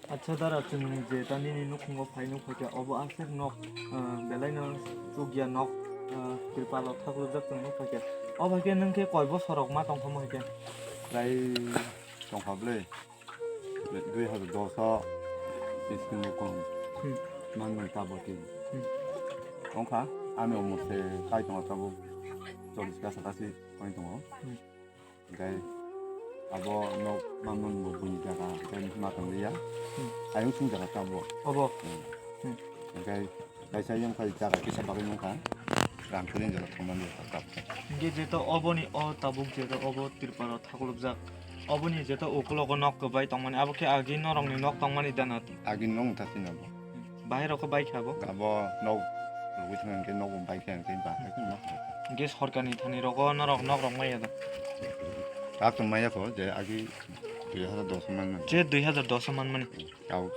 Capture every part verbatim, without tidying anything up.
Acha dara, chwng je ta nini nukhungo phai nuk phaikha, obo aswk nok, ah, belaino chukya nok, ah, tripalo thaklujak chwng nuk phaikha. Obo khe nwng khe koi bosorok ma tongkha mo hai khe? Prai tongkha bwle. Dui hazar dos o school ni kong Hmm. manmani tabuk tin. Hmm. Wngkha, ani umur se kai tongo tabuk chollish ka sakasi koi tongo. Hmm. Hingke abo nok manmani bo buini jaga hingke ma tongliya. Hmm. Ayung sung jaga tabuk. Obo? Hmm. Hmm. Hingke kaisa yang kai jaga kisa bagwi nungkha. Rang kuni jaga thangmani jaga tabuk. Hingke jeto oboni o tabuk jeto obo tripalo thaklubjak. Oboni jeto ukulogo nok kwbai tongmani, abo khe agi norokni nok tongmani dana? Agi nok wngkha chini abo. Bahai rok khe bai kha bo? Abo nok rwgwi thangkhe nok bai kha hwnkhe bahai khe nok. Hwnkhe sorkarni thani rogo norok nok rok maya da? Rak tong maya kho je agi dui hazar dos man man. Je dui hazar dos man mani. Tau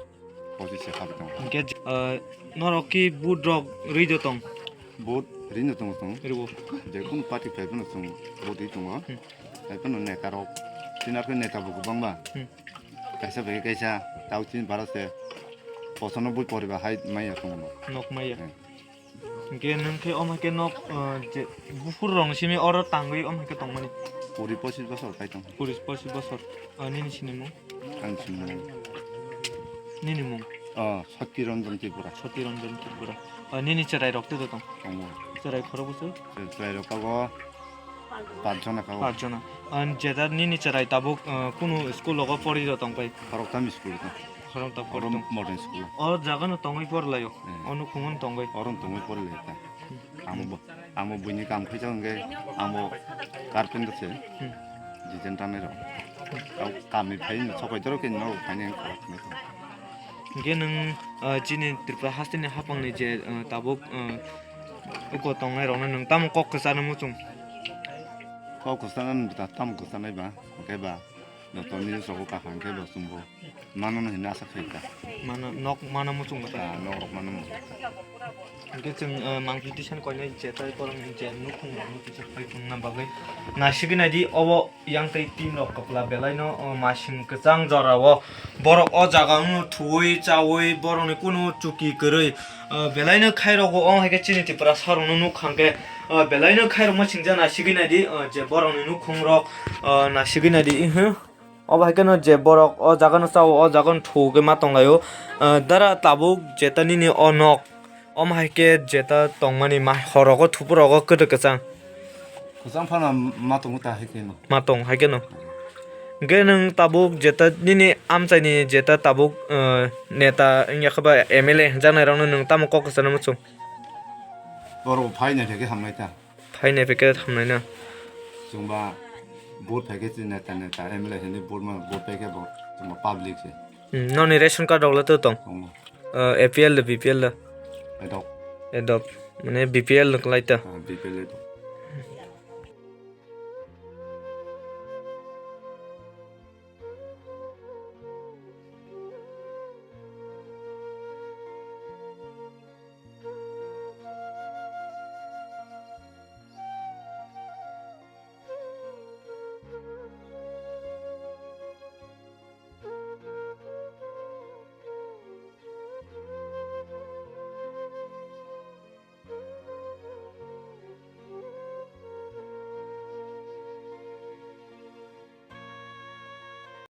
pochis se khabai tongo. Hwnkhe, ah, norok ki vote rok rwi do tong? Vote rino tongo chwng. Rwo. Je kunu party phai phano chwng vote rwi tongo. Hmm. Hai phano neta rok. Chini arokhe neta bo kwbangma. Hmm. Kaisa bai kaisa tau chini bara se pochano bui poriba hai maya tongo. Nok maya. Hmm. Hingke nwng khe omo khe nok, ah, je buphur rong simi oro tangwi omo khe tongmani. Kuri pochis bosor kai tong. Kuri pochis bosor. Ah, nini sinimung? Ang sinimung. Nini mung? Oh, Soti Ranjan Tripura. Soti Ranjan Tripura. Ah, nini cherai rok tei tong? Tongo. Cherai khorok bwswk? Cherai rok kago. Pachjona kha o. Pachjona. Ang jeta nini cherai tabuk, ah, kunu school rogo pori rw tong pai? Khoroktham school tong. Khoroktham pori tong. Modern school. O jaga no tongwi por laio. Hmm. O nukhung no tongwi. Oro tongwi por lai ta. Hmm. Amo bo, amo buini kam khaisa hwnkhe amo carpenter se. Hmm. Design tanai rok. Tau kami phai no sokai doro khe no phai nang khorok nai tong. Hingke nwng, ah, chini Tripura hasteni haphangni je, ah, tabuk, ah, uko tongnai rokno nwng tamo kok kwchano muchung? Kok kwchanani ta tamo kwchanai ba, hwnkhe ba, joto news rogo kaham khe bo chwngbo mano no hinwi asa khaikha. Mano, nok mano muchung kwchang? Ah, nok rok mano muchung. Hwnkhe chwng, ah, mangpili tisa koinai je tai borokni je nukhung rokno tisa pai tongna bagwi naisigwi naidi obo. Yang tei team rok kwpla belai no, o, masing kwchang jora o borok o jaga wngno thuwi chawi borok ni kunu chuki kwrwi, o, belai no khairok o, ong hai khe chini Tripura sa rok no nuk kha hwnkhe, o, belai no khairok ma singja naisigwi naidi, o, je borok ni nukhung rok, o, naisigwi naidi, mhm. Obo hai kheno je borok o jaga no cha o, o jaga no thuwi ma tong lai o, o, dara tabuk jeta nini o nok. Omo hai khe jeta tongmani ma horogo thupurogo kwdwk kwchang. Kwchang phano ma tongo ta hai kheno. Ma tong hai kheno. Hwnkhe nwng tabuk jeta nini amchaini jeta tabuk, eh, neta wngya khe ba M L A hwnjaknairokno nwng tamo kok kwchana muchung? Borok phai naithai khe hamnai ta. Phai naithai khe hamnai na. Chwngba vote phai khe chini neta neta M L A hwnwi vote ma vote phai khe bo chwngba public se. Hmm, noni ration card rok le to tong? Tongo. Eh, A P L da, B P L da? Edok. Edok. Mane B P L no kwlai ta? Ah, B P L edok.